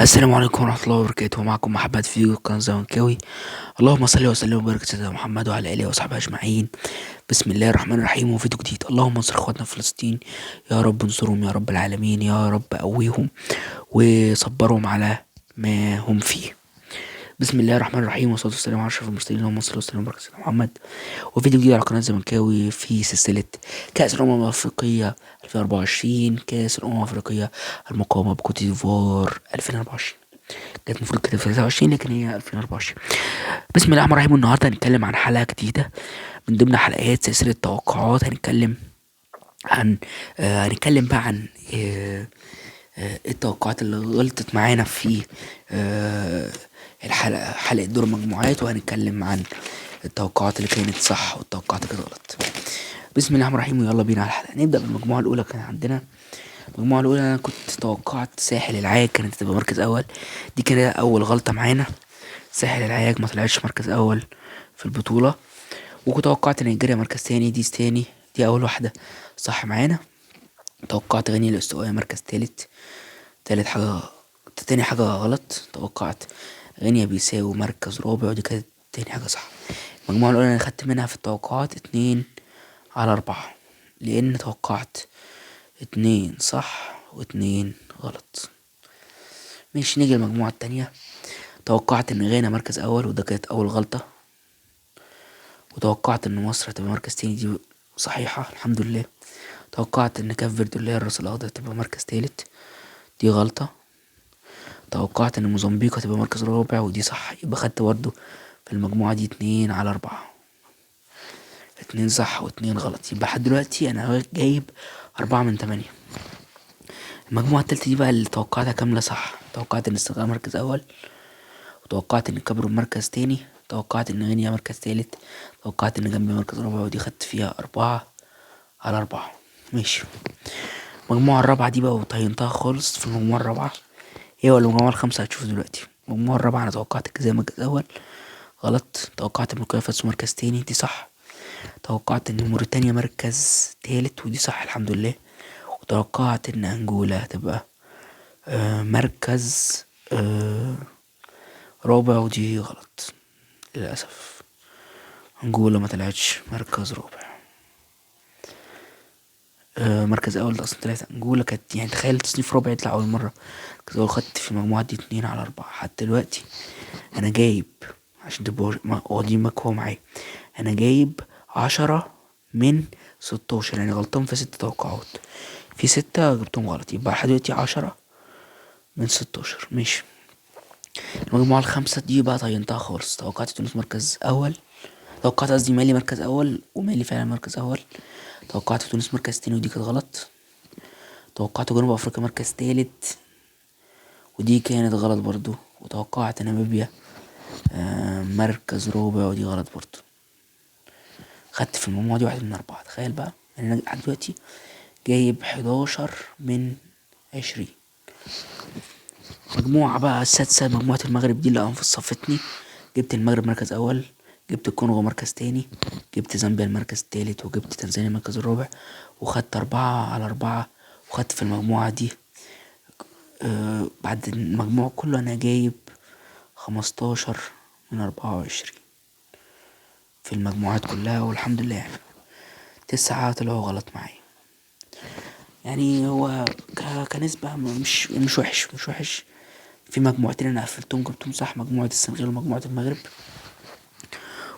السلام عليكم ورحمة الله وبركاته. معكم محمد في قناة زملكاوي. اللهم صل وسلم وبارك على سيدنا محمد وعلى آله وصحبه أجمعين. بسم الله الرحمن الرحيم. وفيديو جديد. اللهم انصر اخواتنا في فلسطين يا رب، انصرهم يا رب العالمين، يا رب قويهم وصبرهم على ما هم فيه. بسم الله الرحمن الرحيم، والصلاة والسلام على أشرف المرسلين. اللهم صل وسلم وبارك على سيدنا محمد. وفيديو جديد على قناة زملكاوي في سلسلة كأس الأمم الأفريقية 2024، كأس الأمم الأفريقية المقامة بكوت ديفوار 2024. كانت المفروض كده في 23 لكن هي 2024. بسم الله الرحمن الرحيم. النهارده هنتكلم عن حلقة جديدة من ضمن حلقات سلسلة توقعات. هنتكلم بقى عن التوقعات اللي غلطت معانا في الحلقة، حلقة دور المجموعات، وهنتكلم عن التوقعات اللي كانت صح والتوقعات اللي كانت غلط. بسم الله الرحمن الرحيم، ويلا بينا على الحلقة. نبدأ بالمجموعة الأولى. كان عندنا المجموعة الأولى، أنا كنت توقعت ساحل العاج كانت هتبقى مركز أول. دي كده أول غلطة معانا، ساحل العاج ما طلعتش مركز أول في البطولة. وكنت توقعت نيجيريا مركز تاني، دي تاني، دي أول واحدة صح معانا. توقعت غينيا الاستوائية مركز تالت، تالت حاجة، تاني حاجة غلط. توقعت غينيا بيساو مركز رابع، ودي كانت تاني حاجة صح. المجموعة الأولى أنا خدت منها في التوقعات 2 على 4، لأن توقعت 2 صح و2 غلط. ماشي، نيجي للمجموعة التانية. توقعت إن غانا مركز أول، وده كانت أول غلطة. وتوقعت إن مصر هتبقى مركز تاني، دي صحيحة الحمد لله. توقعت إن كاب فيردي اللي هي الراس الأخضر تبقى مركز تالت، دي غلطة. توقعت إن موزمبيق هتبقى مركز رابع، ودي صح. يبقى خدت برضه في المجموعة دي 2 على 4، 2 صح و2 غلط. يبقى لحد دلوقتي أنا جايب 4 من 8. المجموعة التالتة دي بقى اللي توقعتها كاملة صح. توقعت إن السنغال مركز أول، وتوقعت إن الكاميرون مركز تاني، توقعت إن غينيا مركز تالت، توقعت إن جامبيا مركز رابع، ودي خدت فيها 4 على 4. ماشي، المجموعة الرابعة دي بقى وطينتها خالص في المجموعة الرابعة، هي ولا المجموعة الخامسة هتشوفوا دلوقتي. المجموعة الرابعة أنا توقعت الجزائر مركز أول، غلط. توقعت بوركينا فاسو مركز تاني، دي صح. توقعت إن موريتانيا مركز تالت، ودي صح الحمد لله. وتوقعت إن أنجولا هتبقى مركز رابع، ودي غلط للأسف. أنجولا ما طلعتش مركز رابع، مركز أول. ده أصلا طلعت أنجولا كانت، يعني تخيل تصنيف رابع يطلع أول مرة مركز أول. خدت في المجموعة دي 2 على 4. حتى دلوقتي أنا جايب، عشان تبقوا واخدين مكوى معايا، أنا جايب 10 من 16، يعني غلطان في 6 توقعات، في 6 جبتهم غلط. يبقى لحد دلوقتي 10 من 16. ماشي، المجموعة الخامسة دي بقى طينتها خالص. توقعت تونس مركز أول، توقعت قصدي مالي مركز أول، ومالي فعلا مركز أول. توقعت تونس مركز تاني، ودي كانت غلط. توقعت جنوب أفريقيا مركز تالت، ودي كانت غلط برضو. وتوقعت ناميبيا مركز رابع، ودي غلط برضو. خدت في المجموعة دي 1 من 4. تخيل بقى، يعني أنا لحد دلوقتي جايب 11 من 20. مجموعة بقى السادسة، مجموعة المغرب، دي اللي أنصفتني. جبت المغرب مركز أول، جبت الكونغو مركز تاني، جبت زامبيا المركز التالت، وجبت تنزانيا المركز الرابع، وخدت 4 على 4. وخدت في المجموعة دي بعد المجموع كله أنا جايب 15 من 24 في المجموعات كلها، والحمد لله. يعني 9 طلعوا غلط معايا. يعني هو كنسبة مش وحش، مش وحش. في مجموعتين انا قفلتهم جبتهم صح، مجموعة السنغال ومجموعة المغرب،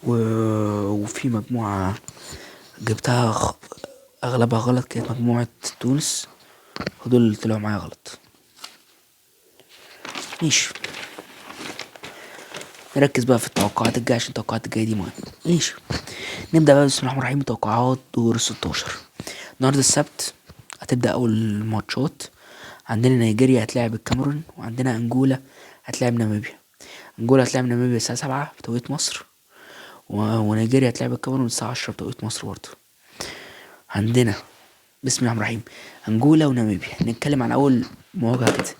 وفي مجموعة جبتها اغلبها غلط، كانت مجموعة تونس، ودول اللي طلعوا معايا غلط. ماشي، نركز بقى في التوقعات الجاية عشان التوقعات الجاية دي مهمة. ماشي، نبدأ بقى. بسم الله الرحمن الرحيم. توقعات دور ال16. النهاردة السبت هتبدأ أول ماتشات. عندنا نيجيريا هتلاعب الكاميرون، وعندنا أنجولا هتلاعب ناميبيا. أنجولا هتلاعب ناميبيا الساعة 7 بتوقيت مصر، ونيجيريا هتلاعب الكاميرون الساعة 10 بتوقيت مصر برضه. عندنا بسم الله الرحمن الرحيم أنجولا وناميبيا. نتكلم عن أول مواجهة كده.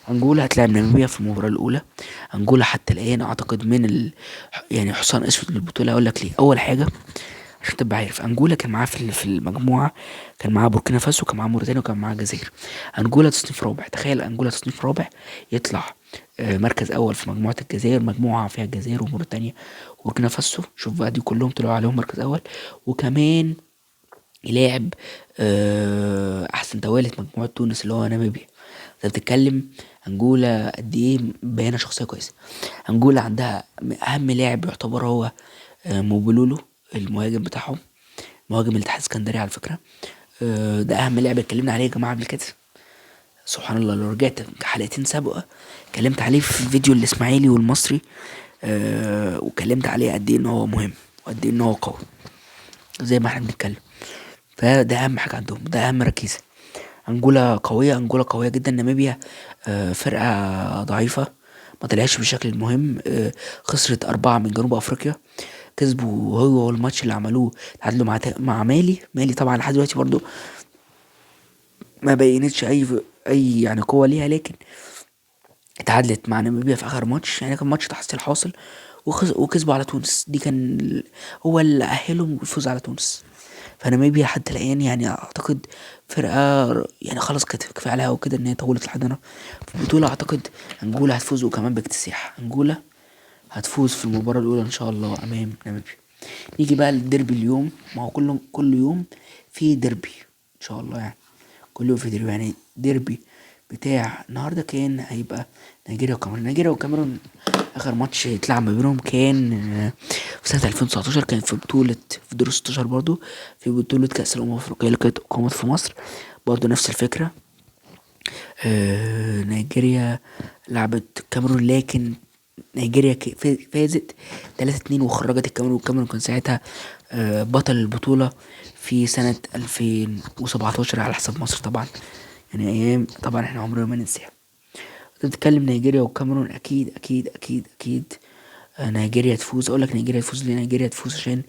أنجولا هتلاعب ناميبيا في المباراة الأولى. أنجولا حتى الآن أعتقد من يعني حصان أسود للبطولة. أقول لك ليه. أول حاجة عشان عشان تبقى عارف، انجولا كان معاه في المجموعة، كان معاه بوركينا فاسو، كان معاه موريتانيا، وكان معاه الجزائر. انجولا تصنيف رابع، تخيل انجولا تصنيف رابع يطلع مركز اول في مجموعة الجزائر، مجموعة فيها الجزائر وموريتانيا وبوركينا فاسو، شوف بقى دي كلهم طلعوا عليهم مركز اول، وكمان يلاعب احسن توالت مجموعة تونس اللي هو ناميبيا. انت بتتكلم انجولا قد ايه بيانة شخصية كويسة. انجولا عندها اهم لاعب يعتبر هو موبولولو المهاجم بتاعهم، مهاجم الاتحاد الاسكندري على فكرة، ده اهم لاعب اتكلمنا عليه يا جماعة قبل كده. سبحان الله لو رجعت حلقتين سابقة اتكلمت عليه في فيديو الاسماعيلي والمصري، واتكلمت عليه قد ايه ان هو مهم وقد ايه ان هو قوي زي ما احنا بنتكلم. فده اهم حاجة عندهم، ده اهم ركيزة. انجولا قوية، انجولا قوية جدا. ناميبيا فرقة ضعيفة ما طلعتش بالشكل المهم، خسرت 4 من جنوب افريقيا، كسبوا هو الماتش اللي عملوه، تعادلوا مع مالي. مالي طبعا لحد دلوقتي برضو ما بينتش اي يعني قوة ليها، لكن اتعادلت مع ناميبيا في اخر ماتش، يعني كان ماتش تحصيل حاصل، وكسبوا على تونس. دي كان هو اللي اهلهم بالفوز على تونس. فناميبيا حتى الان يعني اعتقد فرقة يعني خلاص كده كفاية عليها وكده ان هي طولت لحد هنا في البطولة. اعتقد انجولا هتفوز، وكمان باكتساح. انجولا هتفوز في المباراة الاولى ان شاء الله امام ناميبيا. نيجي بقى للديربي اليوم، ما هو كل يوم في ديربي ان شاء الله، يعني كل يوم في ديربي. يعني ديربي بتاع النهارده كان هيبقى نيجيريا وكاميرون. نيجيريا وكاميرون اخر ماتش اتلعب ما بينهم كان في سنة 2019، كان في بطولة في دور 16 برضو، في بطولة كأس الأمم الأفريقية اللي كانت أقيمت في مصر، برضو نفس الفكرة. نيجيريا لعبت الكاميرون، لكن نيجيريا فازت 3-2 وخرجت الكاميرون، والكاميرون كان ساعتها بطل البطولة في سنة 2017 على حساب مصر طبعا، يعني أيام طبعا احنا عمرنا ما ننساها. بتتكلم نيجيريا والكاميرون، أكيد أكيد أكيد أكيد نيجيريا تفوز. أقول لك نيجيريا تفوز ليه؟ نيجيريا تفوز عشان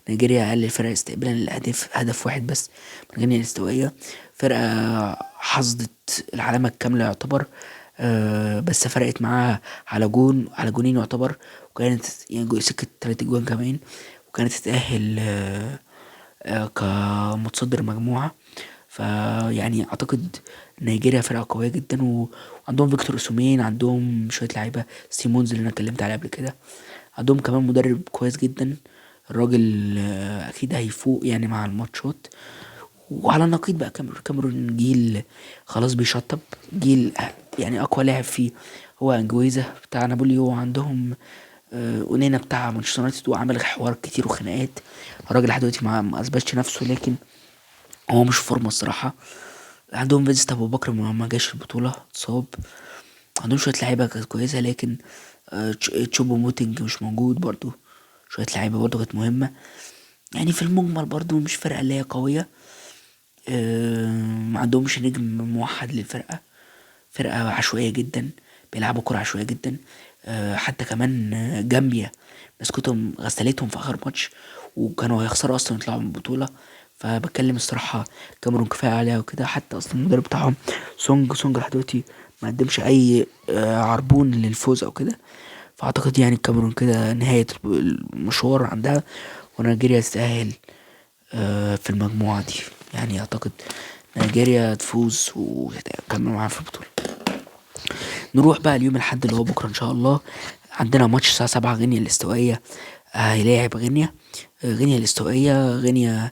نيجيريا أقل فرق استقبالا للأهداف، هدف واحد بس من غينيا الاستوائية، فرقة حصدت العلامة الكاملة يعتبر، بس فرقت معاها على جون، على جونين يعتبر، وكانت يعني سكة 3 جوان كمان، وكانت تتأهل كمتصدر مجموعة. فيعني أعتقد نيجيريا فرقة قوية جدا، وعندهم فيكتور أوسيمين، عندهم شوية لعيبة، سيمونز اللي أنا اتكلمت عليه قبل كده، عندهم كمان مدرب كويس جدا، الراجل أكيد هيفوق يعني مع الماتشات. وعلى النقيض بقى كاميرون جيل خلاص بيشطب، جيل يعني أقوى لاعب فيه هو أنجويزا بتاع نابولي، وعندهم أونينا بتاع مانشستر يونايتد، وعمل حوار كتير وخناقات، الراجل لحد دلوقتي ما أثبتش نفسه، لكن هو مش فورمة الصراحة. عندهم فينسنت أبو بكر ما جاش البطولة، اتصاب. عندهم شوية لعيبة كانت كويسة، لكن تشوبو موتينج مش موجود برضو، شوية لعيبة برضو كانت مهمة. يعني في المجمل برضو مش فرقة اللي هي قوية، ما عندهمش نجم موحد للفرقة، فرقة عشوائية جدا، بيلعبوا كرة عشوائية جدا. حتى كمان جامبيا مسكتهم غسلتهم في آخر ماتش، وكانوا هيخسروا أصلا يطلعوا من البطولة. فبتكلم الصراحة كاميرون كفاية عليها وكده. حتى أصلا المدرب بتاعهم سونج لحد دلوقتي ما قدمش أي عربون للفوز أو كده. فأعتقد يعني الكاميرون كده نهاية المشوار عندها، ونيجيريا تتأهل في المجموعة دي. يعني أعتقد نيجيريا تفوز وتكمل معاها في البطولة. نروح بقى اليوم الأحد اللي هو بكرة إن شاء الله، عندنا ماتش الساعة 7، غينيا الاستوائية هيلاعب غينيا. غينيا الاستوائية، غينيا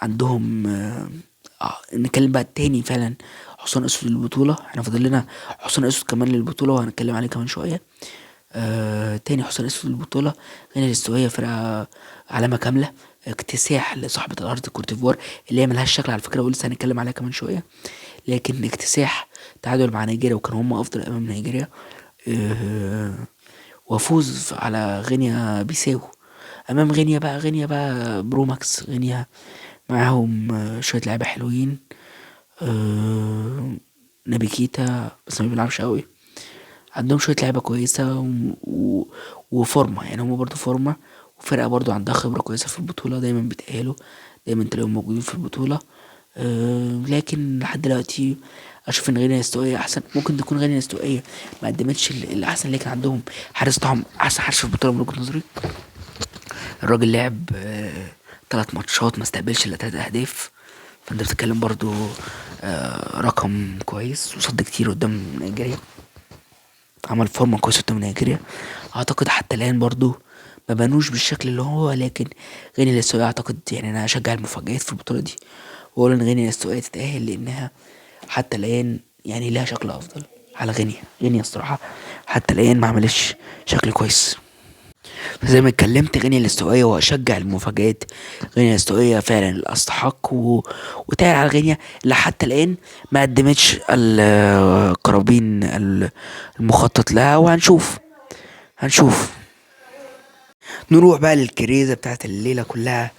عندهم نتكلم بقى التاني فعلا حصان أسود للبطولة، احنا فاضل لنا حصان أسود كمان للبطولة وهنتكلم عليه كمان شوية. تاني حصان أسود للبطولة غينيا الاستوائية، فرقة علامة كاملة، اكتساح لصاحبة الأرض كوتيفوار اللي هي ملهاش شكل على فكرة، ولسه هنتكلم عليها كمان شوية، لكن اكتساح تعادل مع نيجيريا وكانوا هم أفضل أمام نيجيريا، وفوز على غينيا بيساو أمام غينيا بقى، غينيا بقى بروماكس، غينيا معاهم شوية لعيبة حلوين، نبي كيتا بس ما بيلعبش قوي، عندهم شوية لعيبة كويسة وفورمة، يعني هم برضو فورمة، وفرقة برضو عندها خبرة كويسة في البطولة، دايما بيتأهلوا، دايما تلاقيهم موجودين في البطولة. لكن لحد دلوقتي أشوف إن غينيا الاستوائية أحسن، ممكن تكون غينيا الاستوائية ما قدمتش الأحسن، لكن عندهم حارس طبعا أحسن حارس في البطولة من وجهة نظري، الراجل لعب 3 ماتشات ما استقبلش الا 3 اهداف، فانت بتتكلم برضو رقم كويس، وصد كتير قدام نيجيريا، عمل فورمة كويسة قدام نيجيريا. اعتقد حتى الان برضو ما بانوش بالشكل اللي هو، لكن غينيا الاستوائية اعتقد يعني انا اشجع المفاجآت في البطولة دي، واقول ان غينيا الاستوائية تتأهل، لانها حتى الان يعني لها شكل افضل على غينيا. غينيا الصراحة حتى الان ما عملتش شكل كويس. زي ما اتكلمت غينيا الاستوائية، واشجع المفاجآت، غينيا الاستوائية فعلا الاستحق وتعال على غينيا اللي حتى الان ما قدمتش القرابين المخطط لها، وهنشوف. هنشوف. نروح بقى للكريزة بتاعت الليلة كلها.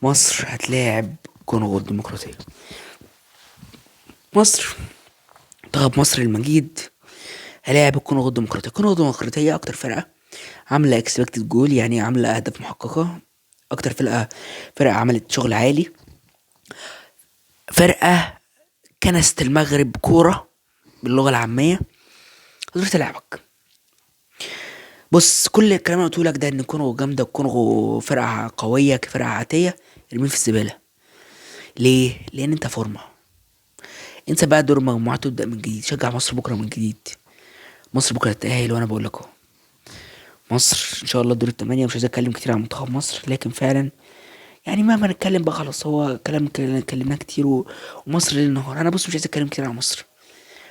مصر هتلاعب كونغو الديمقراطية. منتخب مصر المجيد هيلاعب الكونغو الديمقراطية. الكونغو الديمقراطية أكتر فرقة عاملة expected goal، يعني عاملة أهداف محققة، أكتر فرقة عملت شغل عالي، فرقة كنست المغرب كورة باللغة العامية، هتروح تلعبك. بص، كل الكلام اللي قلته لك ده ان الكونغو جامدة، الكونغو فرقة قوية، فرقة عاتية، ارميه في الزبالة. ليه؟ لأن انت فورمة. انسى بقى دور المجموعات وابدأ من جديد. شجع مصر بكرة من جديد، مصر بكرة تتأهل، وانا بقول لك اهو مصر ان شاء الله دور التمانية. مش عايز اتكلم كتير عن منتخب مصر، لكن فعلا مهما نتكلم بقى خلاص، هو كلام اتكلمناه كتير ومصر ليل نهار. انا مش عايز اتكلم كتير عن مصر.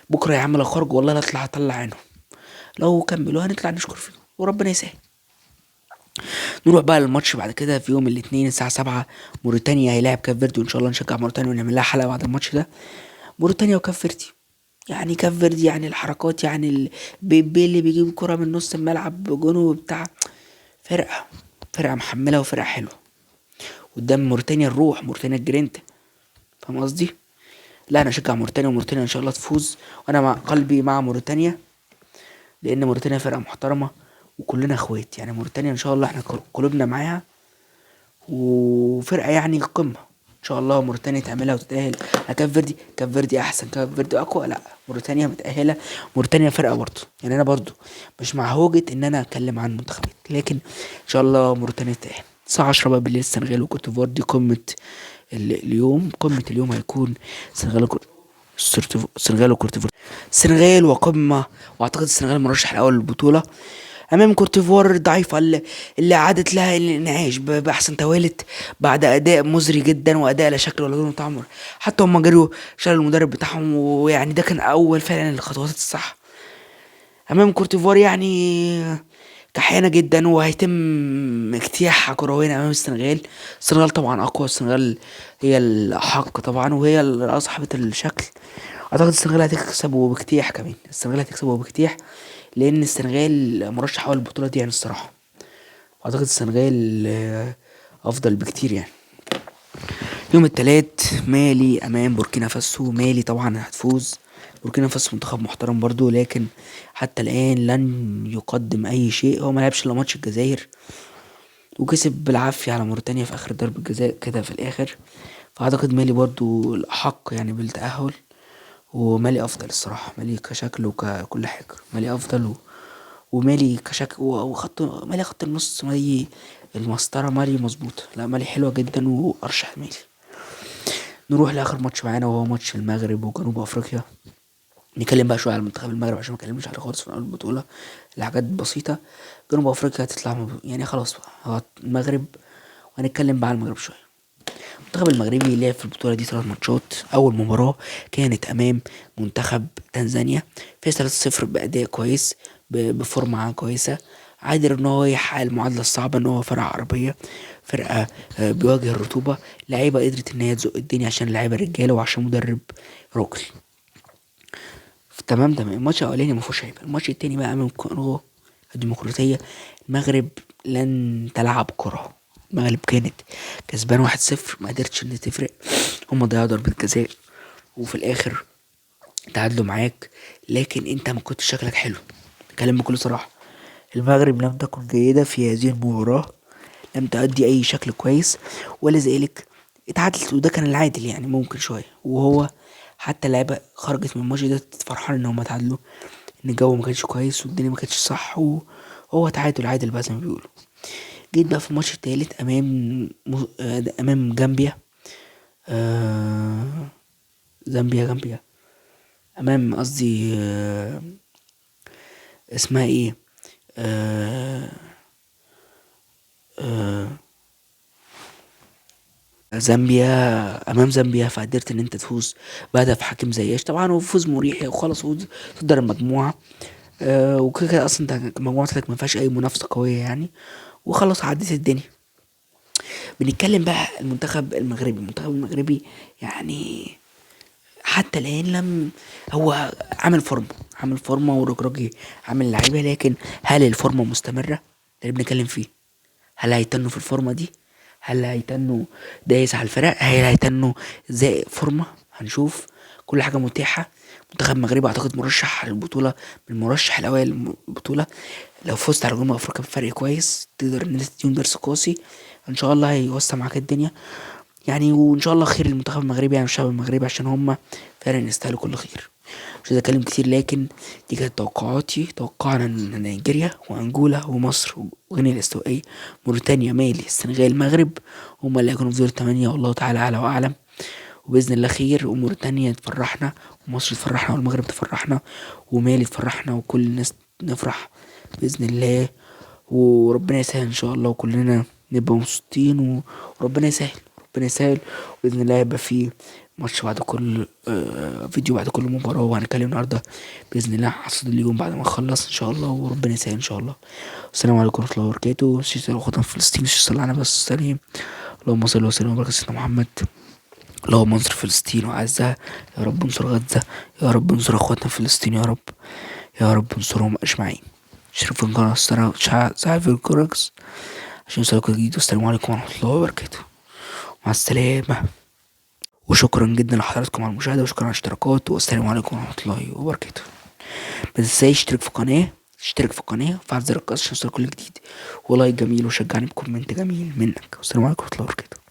بكرة يا عم لو خرجوا والله لا اطلع اطلع عينهم، لو كملوا هنطلع نشكر فيهم وربنا يسهل. نروح بقى للماتش بعد كده في يوم الاثنين الساعة 7، موريتانيا هيلاعب كاب فيردي، وان شاء الله نشجع موريتانيا ونعمل لها حلقة بعد الماتش ده. موريتانيا وكاب فيردي، كاب فيردي الحركات، بيبي اللي بيجيب كرة من نص الملعب بجونه وبتاع، فرقة محملة وفرقة حلوة قدام موريتانيا. الروح موريتانيا الجرينتا، فاهم قصدي؟ لا انا اشجع موريتانيا، وموريتانيا ان شاء الله تفوز، وانا مع قلبي مع موريتانيا، لان موريتانيا فرقة محترمة وكلنا اخوات. موريتانيا ان شاء الله احنا قلوبنا معاها، وفرقة قمة ان شاء الله موريتانيا تعملها وتتأهل. كاب فيردي، كاب فيردي احسن، كاب فيردي اقوى، لا موريتانيا متأهلة، موريتانيا فرقة برضه. انا برضه مش مع هوجة ان انا اتكلم عن منتخبات، لكن ان شاء الله موريتانيا تتأهل. الساعة 10 بقى بالليل السنغال وكوت ديفوار، دي قمة اليوم. قمة اليوم هيكون السنغال وكوت ديفوار. السنغال وقمة، واعتقد السنغال المرشح الاول للبطولة امام كوت ديفوار الضعيفة اللي عادت لها الانعاش باحسن توالت بعد اداء مزري جدا واداء لا شكل ولا لون وطعم. حتى هم جروا شالوا المدرب بتاعهم، ويعني ده كان اول فعلا الخطوات الصح امام كوت ديفوار. كحيانة جدا، وهيتم اجتياحها كرويا امام السنغال. السنغال طبعا اقوى، السنغال هي الاحق طبعا، وهي صاحبة الشكل. اعتقد السنغال هتكسب وباجتياح كمان، السنغال هتكسب وباجتياح، لان السنغال مرشح اول البطولة دي الصراحة. اعتقد السنغال افضل بكتير. يوم التلات مالي امام بوركينا فاسو. مالي طبعا هتفوز، بوركينا فاسو منتخب محترم برضو، لكن حتى الان لن يقدم اي شيء. هو ما لعبش الا ماتش الجزائر وكسب بالعافية على موريتانيا في اخر ضربة جزاء كده في الاخر. فاعتقد مالي برضو الاحق بالتأهل، ومالي افضل الصراحة، مالي كشكل وككل حاجة، مالي افضل ومالي كشكل وخط مالي، خط النص مالي، المسطرة مالي مظبوطة، لا مالي حلوة جدا وارشح مالي. نروح لاخر ماتش معانا وهو ماتش المغرب وجنوب افريقيا. نتكلم بقى شوية على منتخب المغرب عشان ما اتكلمناش عليه خالص في اول البطولة، الحاجات بسيطة. جنوب افريقيا هتطلع خلاص بقى هو المغرب، وهنتكلم بقى على المغرب شوية. المنتخب المغربي لعب في البطولة دي 3 ماتشات. أول مباراة كانت أمام منتخب تنزانيا، فاز 3-0 بأداء كويس، بفورمة كويسة، قادر إن هو يحقق المعادلة الصعبة إن هو فرقة عربية، فرقة، بيواجه الرطوبة، لعيبة قدرت إن هي تزق الدنيا عشان لعيبة رجالة وعشان مدرب راجل. تمام تمام. الماتش الأولاني ما فيهوش عيب. الماتش التاني بقى أمام الكونغو الديمقراطية، المغرب لن تلعب كرة. المغرب كانت كسبان 1-0، ما قدرتش ان تفرق، هم ضيعوا ضربة جزاء وفي الاخر تعادلوا معاك، لكن انت ما كنتش شكلك حلو. نتكلم بكل صراحة، المغرب لم تكن جيدة في هذه المباراة، لم تؤدي اي شكل كويس، ولذلك اتعادلت، وده كان العادل ممكن شوية. وهو حتى اللعيبة خرجت من الماتش ده فرحانة ان هم تعادلوا، ان الجو ما كانش كويس والدنيا ما كانتش صح، وهو تعادل عادل بقى زي ما بيقولوا. جيت بقى في الماتش التالت امام جامبيا، آه زامبيا جامبيا امام قصدي اسمها ايه، آه آه زامبيا، امام زامبيا، فقدرت ان انت تفوز بهدف حكيم زياش طبعا، وفوز مريح وخلاص وتصدر المجموعة. وكده كده اصلا انت المجموعة بتاعتك ما فيهاش اي منافسه قوية يعني، وخلاص عديت الدنيا. بنتكلم بقى المنتخب المغربي، المنتخب المغربي يعني حتى الان لم، هو عامل فورمه، عامل فورمه ورجراجي عامل لعيبة، لكن هل الفورمة مستمرة؟ ده اللي بنتكلم فيه. هل هيتنوا في الفورمة دي؟ هل هيتنوا دايس على الفرق؟ هل هيتنوا زي فورمه؟ هنشوف. كل حاجة متاحة. منتخب مغربي اعتقد مرشح للبطولة، من المرشح الاول للبطولة. لو فزت على جنوب افريقيا بفرق كويس تقدر ان انت تديهم درس قاسي، ان شاء الله هيوسع معاك الدنيا يعني، وان شاء الله خير للمنتخب المغربي يعني والشعب المغربي، عشان هم فعلا يستاهلوا كل خير. مش عايز اتكلم كتير، لكن دي كانت توقعاتي. توقعنا ان نيجيريا وانجولا ومصر وغينيا الاستوائيه، موريتانيا، مالي، السنغال، المغرب هم اللي هيكونوا في دور الثمانية، والله تعالى اعلى واعلم. وباذن الله خير، وموريتانيا تفرحنا، ومصر تفرحنا، والمغرب تفرحنا، ومالي تفرحنا، وكل الناس نفرح باذن الله، وربنا يسهل ان شاء الله، وكلنا نبقى مبسوطين، وربنا يسهل، ربنا يسهل باذن الله. هيبقى في ماتش بعد كل فيديو بعد كل مباراة، وهنتكلم النهارده باذن الله حصاد اليوم بعد ما نخلص ان شاء الله، وربنا يسهل ان شاء الله. السلام عليكم ورحمة الله وبركاته. سيدنا اخواتنا في فلسطين، صلى على النبي السلام، اللهم صل وسلم وبارك على سيدنا محمد. اللهم انصر فلسطين وعزها يا رب، انصر غزة يا رب، انصر اخواتنا في فلسطين يا رب، يا رب انصرهم اجمعين. اشتركوا في القناة، ساعة الجرس عشان يوصلكوا جديد. والسلام عليكم ورحمة الله وبركاته، مع السلامة. وشكرا جدا لحضراتكم على المشاهدة، وشكرا على الاشتراكات، والسلام عليكم ورحمة الله وبركاته. ما تنساش تشترك في القناة، اشترك في القناة وفعل زر الجرس عشان يوصلك كل جديد، و like جميل، وشجعني ب comment جميل منك. والسلام عليكم ورحمة الله وبركاته.